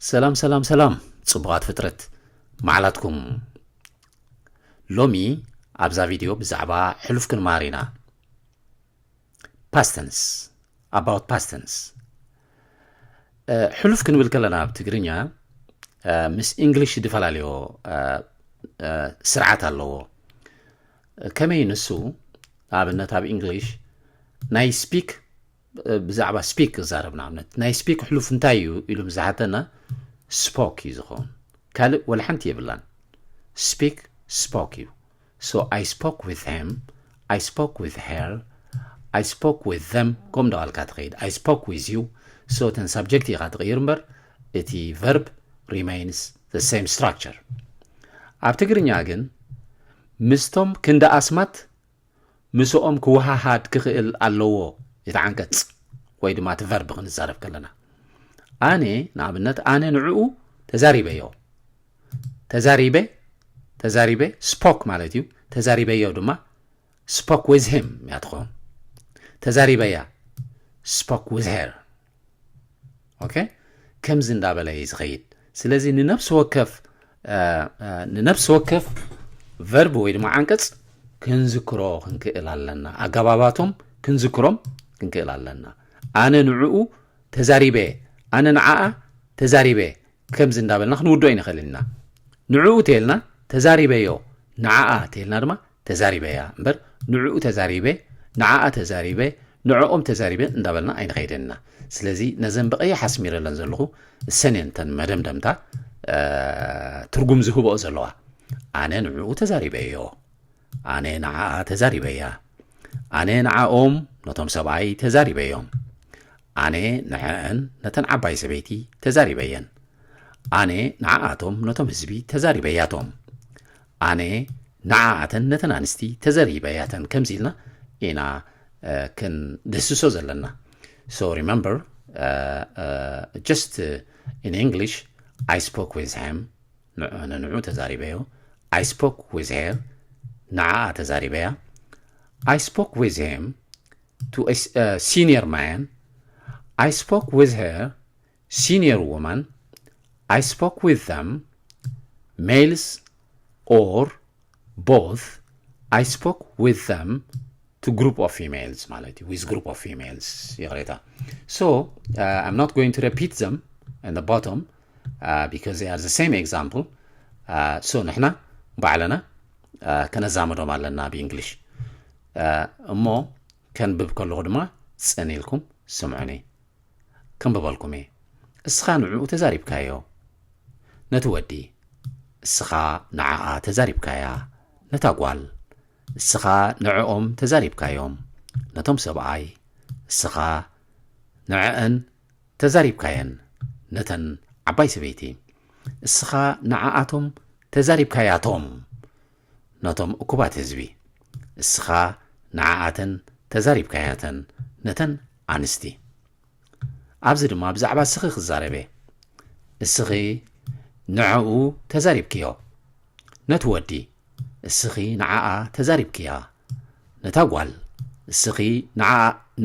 ሰላም ሰላም ሰላም ጽቡቓት ፍጥረት፣ መዓላትኩም። ሎሚ ኣብዛ ቪድዮ ብዛዕባ ሕሉፍ ክንመሃር ኢና። Past tense, about past tense። ሕሉፍ ክንብል ከለና ኣብ ትግርኛ ምስ እንግሊሽ ዝፈላለዮ ስርዓት ኣለዎ። ከመይ ንሱ? ንኣብነት ኣብ እንግሊሽ ናይ ስፒክ፣ ብዛዕባ ስፒክ ክዛረብ፣ ንኣብነት ናይ ስፒክ ሕሉፍ እንታይ እዩ ኢሉ ዝሓተና፣ ስፖክ እዩ ዝኸውን። ካልእ ወላ ሓንቲ የብላን። ስፒክ፣ ስፖክ እዩ። So I spoke with him, I spoke with her, I spoke with them፣ ከም እንዳባልካ ትኸይድ። I spoke with you። So እተን ሳብጀክት ኢኻ ትቕይር እምበር እቲ ቨርብ remains the same structure። ኣብ ትግርኛ ግን ምስቶም ክንዲ ኣስማት ምስኦም ክወሃሃድ ክኽእል ኣለዎ እቲ ዓንቀጽ ወይ ድማ እቲ ቨርብ ክንዛረብ ከለና። ኣነ ንኣብነት ኣነ ንዕኡ ተዛሪበዮ። ተዛሪበ፣ ተዛሪበ፣ ስፖክ ማለት እዩ። ተዛሪበዮ ድማ ስፖክ ዊዝ ሂም እያ ትኸውን። ተዛሪበያ፣ ስፖክ ዊዝ ሄር። ኦኬ፣ ከምዚ እንዳበለ እዩ ዝኸይድ። ስለዚ ንነፍሲ ወከፍ ንነፍሲ ወከፍ ቨርብ ወይ ድማ ዓንቀጽ ክንዝክሮ ክንክእል ኣለና። ኣገባባቶም ክንዝክሮም ክንክእል ኣለና። ኣነ ንዕኡ ተዛሪበ፣ ኣነ ንዓኣ ተዛሪበ፣ ከምዚ እንዳበልና ክንውድኦ ይንኽእል ኢና። ንዕኡ ተልና ተዛሪበዮ፣ ንዓኣ ተልና ድማ ተዛሪበያ እምበር ንዕኡ ተዛሪበ፣ ንዓኣ ተዛሪበ፣ ንዕኦም ተዛሪበ እንዳበልና ኣይንኸይደን ኢና። ስለዚ ነዘን ብቐይሕ ኣስሚረለን ዘለኹ እሰን እየን እተን መደምደምታ ትርጉም ዝህብኦ ዘለዋ። ኣነ ንዕኡ ተዛሪበዮ፣ ኣነ ንዓኣ ተዛሪበያ፣ ኣነ ንዓኦም ነቶም ሰብኣይ ተዛሪበዮም፣ ኣነ ንዐአን ነተን ዓባይ ሰበይቲ ተዛሪበየን፣ ኣነ ንዓኣቶም ነቶም ህዝቢ ተዛሪበያቶም፣ ኣነ ንዓኣተን ነተን ኣንስቲ ተዘሪበያተን ከምዚ ኢልና ኢና ክንድህስሶ ዘለና። So remember, just in English, I spoke with him, ንዑ ተዛሪበዮ። I spoke with her, ንዓኣ ተዛሪበያ። I spoke with him, to a senior man. I spoke with her, senior woman. I spoke with them, males or both. I spoke with them, to group of females ማለት እዩ። With group of females፣ ይቕሬታ። So I'm not going to repeat them in the bottom because they are the same example. So ንሕና ባዕልና ከነዛምዶም ኣለና ብእንግሊሽ። እሞ ከንብብ ከለኹ ድማ ጽን ኢልኩም ስምዑኒ። ከንብበልኩም እየ። እስኻ ንዕኡ ተዛሪብካዮ፣ ነቲ ወዲ። እስኻ ንዓኣ ተዛሪብካያ፣ ነታ ጓል። እስኻ ንዕኦም ተዛሪብካዮም፣ ነቶም ሰብኣይ። እስኻ ንዕአን ተዛሪብካየን፣ ነተን ዓባይ ሰበይቲ። እስኻ ንዓኣቶም ተዛሪብካያቶም፣ ነቶም እኩባት ህዝቢ። እስኻ ንዓኣተን ተዛሪብካያተን፣ ነተን ኣንስቲ። ኣብዚ ድማ ብዛዕባ እስኺ ክዛረብ እየ። እስኺ ንዕኡ ተዛሪብክዮ፣ ነቲ ወዲ። እስኺ ንዓኣ ተዛሪብክያ፣ ነታ ጓል። እስኺ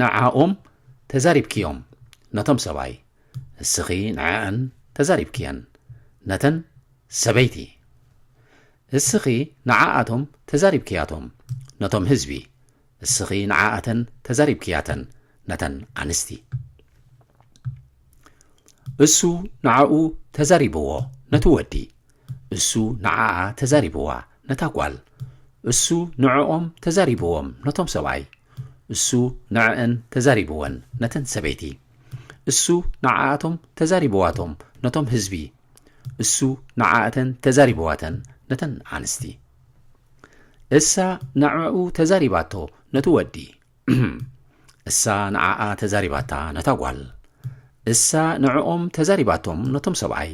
ንዓኦም ተዛሪብክዮም፣ ነቶም ሰብኣይ። እስኺ ንዐአን ተዛሪብክየን፣ ነተን ሰበይቲ። እስኺ ንዓኣቶም ተዛሪብክያቶም፣ ነቶም ህዝቢ። እስኺ ንዓኣተን ተዛሪብክያተን፣ ነተን ኣንስቲ። እሱ ንዓኡ ተዛሪብዎ፣ ነቲ ወዲ። እሱ ንዓኣ ተዛሪብዋ፣ ነታ ጓል። እሱ ንዕኦም ተዛሪብዎም፣ ነቶም ሰብኣይ። እሱ ንዕአን ተዛሪብወን፣ ነተን ሰበይቲ። እሱ ንዓኣቶም ተዛሪብዋቶም፣ ነቶም ህዝቢ። እሱ ንዓኣተን ተዛሪብዋተን፣ ነተን ኣንስቲ። እሳ ንዕኡ ተዛሪባቶ፣ ነቲ ወዲ። እሳ ንዓኣ ተዛሪባታ፣ ነታ ጓል። እሳ ንዕኦም ተዛሪባቶም፣ ነቶም ሰብኣይ።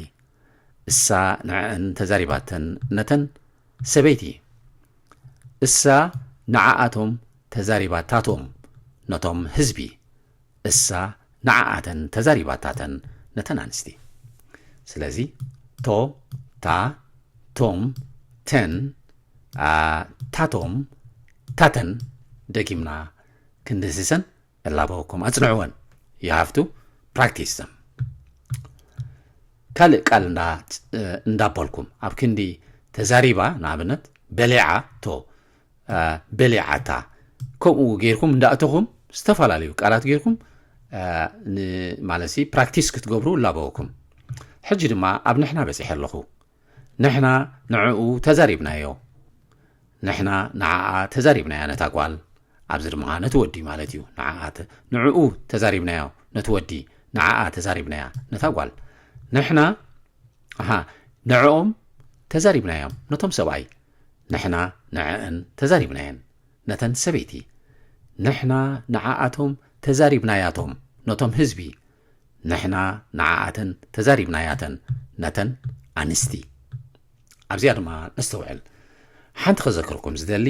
እሳ ንዕአን ተዛሪባተን፣ ነተን ሰበይቲ። እሳ ንዓኣቶም ተዛሪባታቶም፣ ነቶም ህዝቢ። እሳ ንዓኣተን ተዛሪባታተን፣ ነተን ኣንስቲ። ስለዚ ቶ፣ ታ፣ ቶም፣ ተን፣ ታቶም፣ ታተን ደጊምና ክንድህስሰን እላበወኩም። ኣጽንዕወን። You have to practice them። ካልእ ቃል እንዳ እንዳበልኩም ኣብ ክንዲ ተዛሪባ ንኣብነት በሊዓ ቶ በሊዓታ ከምኡ ጌርኩም እንዳእተኹም ዝተፈላለዩ ቃላት ጌርኩም ማለት ፕራክቲስ ክትገብሩ እላበወኩም። ሕጂ ድማ ኣብ ንሕና በፂሐ ኣለኹ። ንሕና ንዕኡ ተዛሪብናዮ። ንሕና ንዓኣ ተዛሪብናያ ነታ ጓል። ኣብዚ ድማ ነቲ ወዲ ማለት እዩ። ንዓኣ ንዕኡ ተዛሪብናዮ ነቲ ወዲ፣ ንዓኣ ተዛሪብናያ ነታ ጓል። ንሕና ኣሃ ንዕኦም ተዛሪብናዮም ነቶም ሰብኣይ። ንሕና ንዕእን ተዛሪብናየን ነተን ሰበይቲ። ንሕና ንዓኣቶም ተዛሪብናያቶም ነቶም ህዝቢ። ንሕና ንዓኣተን ተዛሪብናያተን ነተን ኣንስቲ። ኣብዚኣ ድማ ነስተውዕል። ሓንቲ ከዘክርኩም ዝደሊ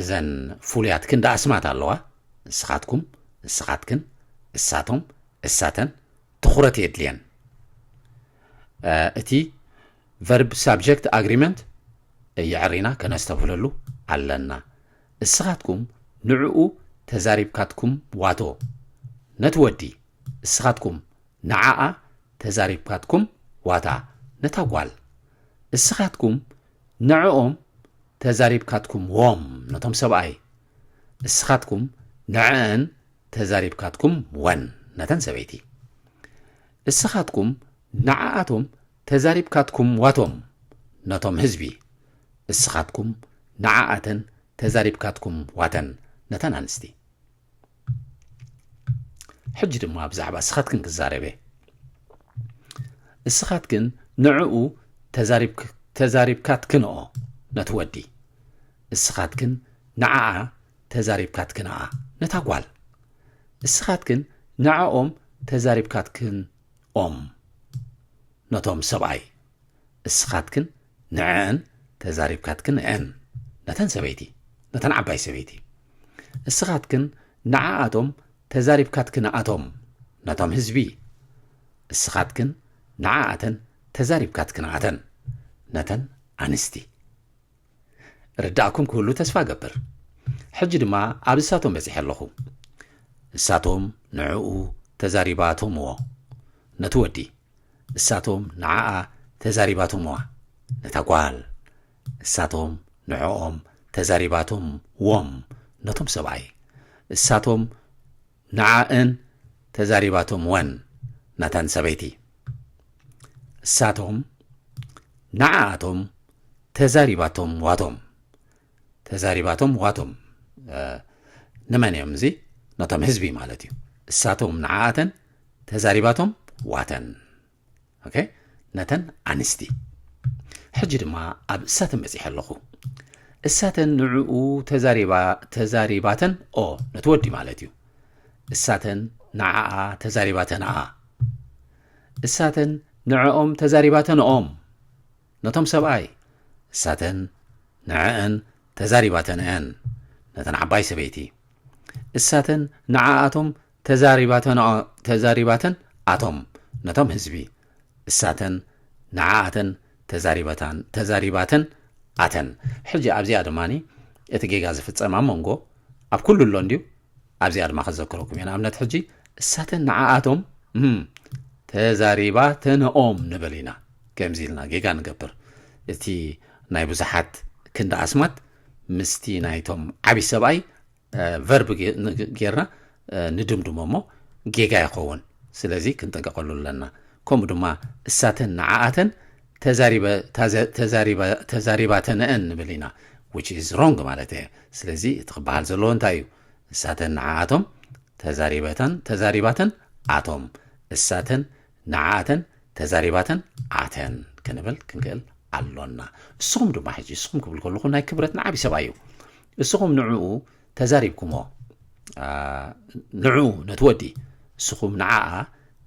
እዘን ፍሉያት ክንዲ ኣስማት ኣለዋ። ንስኻትኩም፣ ንስኻትክን፣ እሳቶም፣ እሳተን ትኹረት የድልየን። እቲ ቨርብ ሳብጀክት ኣግሪመንት የዕሪና ከነስተብህለሉ ኣለና። እስኻትኩም ንዕኡ ተዛሪብካትኩም ዋቶ ነቲ ወዲ፣ እስኻትኩም ንዓኣ ተዛሪብካትኩም ዋታ ነታ ጓል፣ እስኻትኩም ንዕኦም ተዛሪብካትኩም ዎም ነቶም ሰብኣይ፣ እስኻትኩም ንዕእን ተዛሪብካትኩም ወን ነተን ሰበይቲ። እስኻትኩም ንዓኣቶም ተዛሪብካትኩም ዋቶም ነቶም ህዝቢ፣ እስኻትኩም ንዓኣተን ተዛሪብካትኩም ዋተን ነተን ኣንስቲ። ሕጂ ድማ ብዛዕባ እስኻትክን ክዛረብ እየ። እስኻትክን ንዕኡ ተዛሪብካትክንኦ ነቲ ወዲ፣ እስኻትክን ንዓኣ ተዛሪብካትክንኣ ነታ ጓል፣ እስኻትክን ንዕኦም ተዛሪብካትክን ኦም ነቶም ሰብኣይ፣ እስኻትክን ንዕእን ተዛሪብካትክንእን ነተን ሰበይቲ፣ ነተን ዓባይ ሰበይቲ፣ እስኻትክን ንዓኣቶም ተዛሪብካትክንኣቶም ነቶም ህዝቢ፣ እስኻትክን ንዓኣተን ተዛሪብካትክንኣተን ነተን ኣንስቲ። ርዳእኩም ክህሉ ተስፋ እገብር። ሕጂ ድማ ኣብ እሳቶም በጺሐ ኣለኹ። እሳቶም ንዕኡ ተዛሪባቶምዎ ነቲ ወዲ፣ እሳቶም ንዓኣ ተዛሪባቶምዋ ነታ ጓል፣ እሳቶም ንዕኦም ተዛሪባቶምዎም ነቶም ሰብኣይ፣ እሳቶም ንዓእን ተዛሪባቶምወን ነተን ሰበይቲ፣ እሳቶም ንዓኣቶም ተዛሪባቶም ዋቶም። ተዛሪባቶም ዋቶም ንመን እዮም? እዚ ነቶም ህዝቢ ማለት እዩ። እሳቶም ንዓኣተን ተዛሪባቶም ዋተን። ኦኬ፣ ነተን ኣንስቲ። ሕጂ ድማ ኣብ እሳተን በጺሐ ኣለኹ። እሳተን ንዕኡ ተዛሪባ ተዛሪባተን ኦ ነቲ ወዲ ማለት እዩ። እሳተን ንዓኣ ተዛሪባተንኣ። እሳተን ንዕኦም ተዛሪባተንኦም ነቶም ሰብኣይ። እሳተን ንዕእን ተዛሪባተንእን ነተን ዓባይ ሰበይቲ። እሳተን ንዓኣቶም ተዛሪባተን ኣቶም ነቶም ህዝቢ። እሳተን ንዓኣተን ተዛሪባተን ኣተን። ሕጂ ኣብዚኣ ድማ እቲ ጌጋ ዝፍጸም ኣብ መንጎ ኣብ ኩሉ ኣሎ እንድዩ። ኣብዚኣ ድማ ከዘክረኩም እየ። ንኣብነት ሕጂ እሳተን ንዓኣቶም ተዛሪባተንኦም ንብል ኢና። ከምዚ ኢልና ጌጋ ንገብር። እቲ ናይ ብዙሓት ክንዲ ኣስማት ምስቲ ናይቶም ዓብዪ ሰብኣይ ቨርብ ጌርና ንድምድሞ እሞ ጌጋ ይኸውን። ስለዚ ክንጥንቀቐሉ ኣለና። ከምኡ ድማ እሳተን ንዓኣተን ተዛሪባተንአን ንብል ኢና፣ which is wrong ማለት እየ። ስለዚ እቲ ክበሃል ዘለዎ እንታይ እዩ? እሳተን ንዓኣቶም ተዛሪበተን ተዛሪባተን ኣቶም፣ እሳተን ንዓኣተን ተዛሪባተን ኣተን ክንብል ክንክእል ኣሎና። እስኹም ድማ ሕጂ እስኹም ክብል ከለኹ ናይ ክብረት ንዓቢ ሰብኣይ እዩ። እስኹም ንዕኡ ተዛሪብኩሞ፣ ንዑ ነቲ ወዲ፣ እስኹም ንዓኣ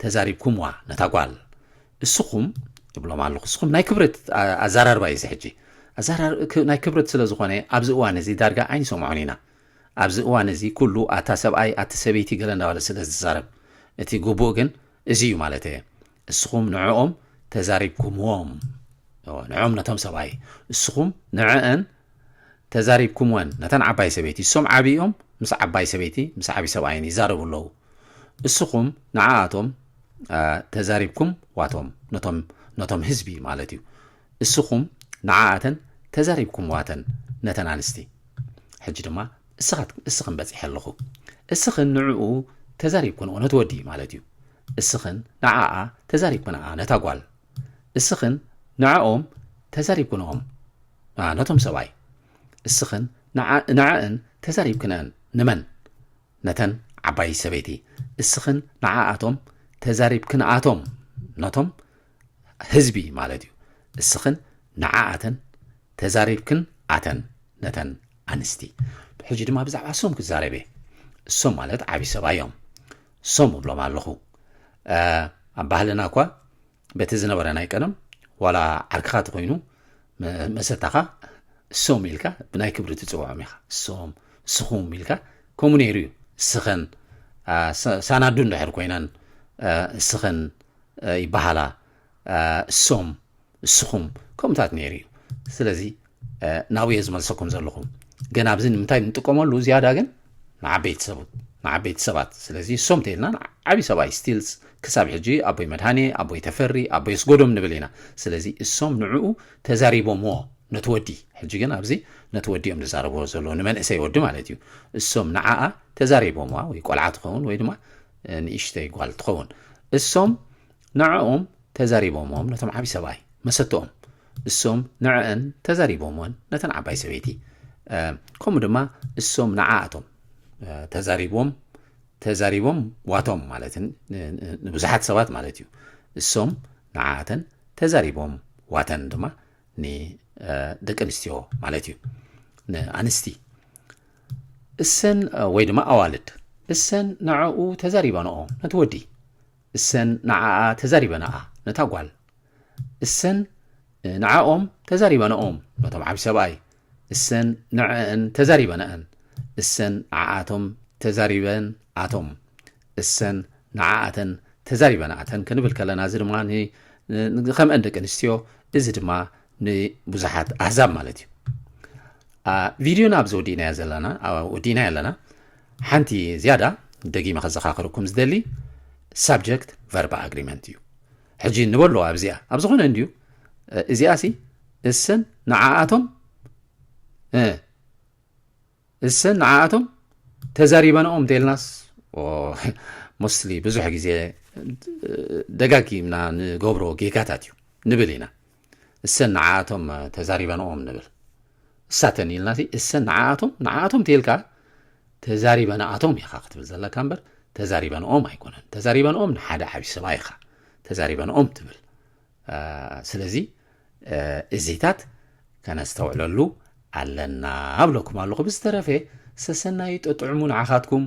ተዛሪብኩምዋ ነታ ጓል። እስኹም እብሎም ኣለኹ። እስኹም ናይ ክብረት ኣዘራርባ እዩ እዚ ሕጂ። ናይ ክብረት ስለ ዝኾነ ኣብዚ እዋን እዚ ዳርጋ ኣይንሰምዖን ኢና። ኣብዚ እዋን እዚ ኩሉ ኣታ ሰብኣይ ኣቲ ሰበይቲ ገለ እንዳበለ ስለ ዝዛረብ፣ እቲ ግቡእ ግን እዚ እዩ ማለት እየ። እስኹም ንዕኦም ተዛሪብኩምዎም፣ ንዕኦም ነቶም ሰብኣይ፣ እስኹም ንዕአን ተዛሪብኩምወን፣ ነተን ዓባይ ሰበይቲ። እሶም ዓብዮም ምስ ዓባይ ሰበይቲ ምስ ዓብዪ ሰብኣይን ይዛረቡ ኣለዉ። እስኹም ንዓኣቶም ተዛሪብኩም ዋቶም፣ ነቶም ህዝቢ ማለት እዩ። እስኹም ንዓኣተን ተዛሪብኩም ዋተን፣ ነተን ኣንስቲ። ሕጂ ድማ እስኽን በጺሐ ኣለኹ። እስኽን ንዕኡ ተዛሪብክንኦ፣ ነቲ ወዲ ማለት እዩ። እስኽን ንዓኣ ተዛሪብክንኣ፣ ነታ ጓል። እስኽን ንዕኦም ተዛሪብክንኦም፣ ነቶም ሰብኣይ። እስኽን ንዓእን ተዛሪብክንአን፣ ንመን? ነተን ዓባይ ሰበይቲ። እስኽን ንዓኣቶም ተዛሪብክንኣቶም፣ ነቶም ህዝቢ ማለት እዩ። እስኽን ንዓኣተን ተዛሪብክን ኣተን፣ ነተን ኣንስቲ። ሕጂ ድማ ብዛዕባ እሶም ክዛረብ እየ። እሶም ማለት ዓብዪ ሰብኣይ እዮም። እሶም እብሎም ኣለኹ። ኣብ ባህልና እኳ በቲ ዝነበረ ናይ ቀደም ዋላ ዓርክኻ ተኾይኑ መሰታኻ እሶም ኢልካ ብናይ ክብሪ ትፅውዖም ኢኻ። እሶም፣ እስኹም ኢልካ ከምኡ ነይሩ እዩ። እስኸን ሳናዱ እንድሕር ኮይነን እስኸን ይበሃላ፣ እሶም፣ እስኹም ከምኡታት ነይሩ እዩ። ስለዚ ናብየ ዝመልሰኩም ዘለኹ ግን ኣብዚ ንምንታይ ንጥቀመሉ ዝያዳ ግን ንዓበይቲ ሰብት ንዓበይቲ ሰባት። ስለዚ እሶም ተይልና ዓብዪ ሰብኣይ ስቲልስ ክሳብ ሕጂ ኣቦይ መድሃኔ፣ ኣቦይ ተፈሪ፣ ኣቦይ ኣስጎዶም ንብል ኢና። ስለዚ እሶም ንዕኡ ተዛሪቦምዎ ነቲ ወዲ። ሕጂ ግን ኣብዚ ነቲ ወዲ እዮም ዝዛረብዎ ዘለዉ፣ ንመንእሰይ ወዲ ማለት እዩ። እሶም ንዓኣ ተዛሪቦምዋ፣ ወይ ቆልዓ ትኸውን ወይ ድማ ንእሽተይ ጓል ትኸውን። እሶም ንዕኦም ተዛሪቦምዎም ነቶም ዓብዪ ሰብኣይ መሰትኦም። እሶም ንዕአን ተዛሪቦምወን ነተን ዓባይ ሰበይቲ። ከምኡ ድማ እሶም ንዓኣቶም ተዛሪቦም፣ ተዛሪቦም ዋቶም ማለት ንብዙሓት ሰባት ማለት እዩ። እሶም ንዓኣተን ተዛሪቦም ዋተን ድማ ንደቂ ኣንስትዮ ማለት እዩ፣ ንኣንስቲ። እሰን ወይ ድማ ኣዋልድ እሰን ንዕኡ ተዛሪበንኦ ነቲ ወዲ። እሰን ንዓኣ ተዛሪበንኣ ነታ ጓል። እሰን ንዓኦም ተዛሪበንኦም ነቶም ዓብዪ ሰብኣይ። እሰን ንዕአን ተዛሪበንኣን። እሰን ንዓኣቶም ተዛሪበን ኣቶም። እሰን ንዓኣተን ተዛሪበን ኣተን ክንብል ከለና፣ እዚ ድማ ን-፣ ን-፣ ከምአን ደቂ ኣንስትዮ፣ እዚ ድማ ንብዙሓት ኣህዛብ ማለት እዩ። ቪድዮና ኣብዚ ወዲእናዮ ዘለና፣ ወዲእናዮ ኣለና። ሓንቲ ዝያዳ ደጊመ ከዘኻኽረኩም ዝደሊ ሳብጀክት ቨርብ ኣግሪመንት እዩ። ሕጂ ንበሎ ኣብዚኣ፣ ኣብ ዝኾነ እንድዩ፣ እዚኣ ሲ እሰን ንዓኣቶም፣ እሰን ንዓኣቶም ተዛሪበንኦም እንተልናስ፣ ሞስሊ ብዙሕ ግዜ ደጋጊምና ንገብሮ ጌጋታት እዩ ንብል ኢና። እሰን ንዓኣቶም ተዛሪበንኦም ንብል። እሳተን ኢልናሲ እሰን ንዓኣቶም፣ ንዓኣቶም ተልካ ተዛሪበንኣቶም ኢኻ ክትብል ዘለካ እምበር ተዛሪበንኦም ኣይኮነን። ተዛሪበንኦም ንሓደ ዓብዪ ሰብኣይ ኢኻ ተዛሪበንኦም ትብል። ስለዚ እዚታት ከነስተውዕለሉ ኣለና እብለኩም ኣለኹ። ብዝተረፈ ሰሰናዩ ጥዑሙ ንዓኻትኩም።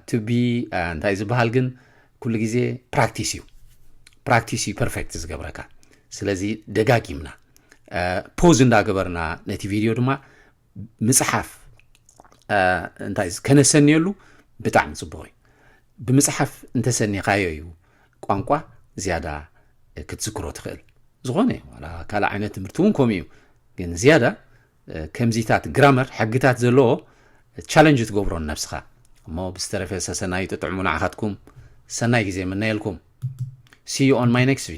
ቱ ቢ እንታይ ዝበሃል ግን ኩሉ ግዜ ፕራክቲስ እዩ። ፕራክቲስ እዩ ፐርፌክት ዝገብረካ። ስለዚ ደጋጊምና ፖዝ እንዳገበርና ነቲ ቪድዮ ድማ ምፅሓፍ እንታይ ከነሰንየሉ ብጣዕሚ ፅቡቕ እዩ። ብምፅሓፍ እንተሰኒኻዮ እዩ ቋንቋ ዝያዳ ክትዝክሮ ትኽእል። ዝኾነ ዋላ ካልእ ዓይነት ትምህርቲ እውን ከምኡ እዩ። ግን ዝያዳ ከምዚታት ግራመር፣ ሕግታት ዘለዎ ቻለንጅ ትገብሮ ንነብስኻ። እሞ ብዝተረፈ ሰሰናዩ ጥጥዕሙ ንዓኻትኩም። ሰናይ ግዜ ምነየልኩም። See you on my next video.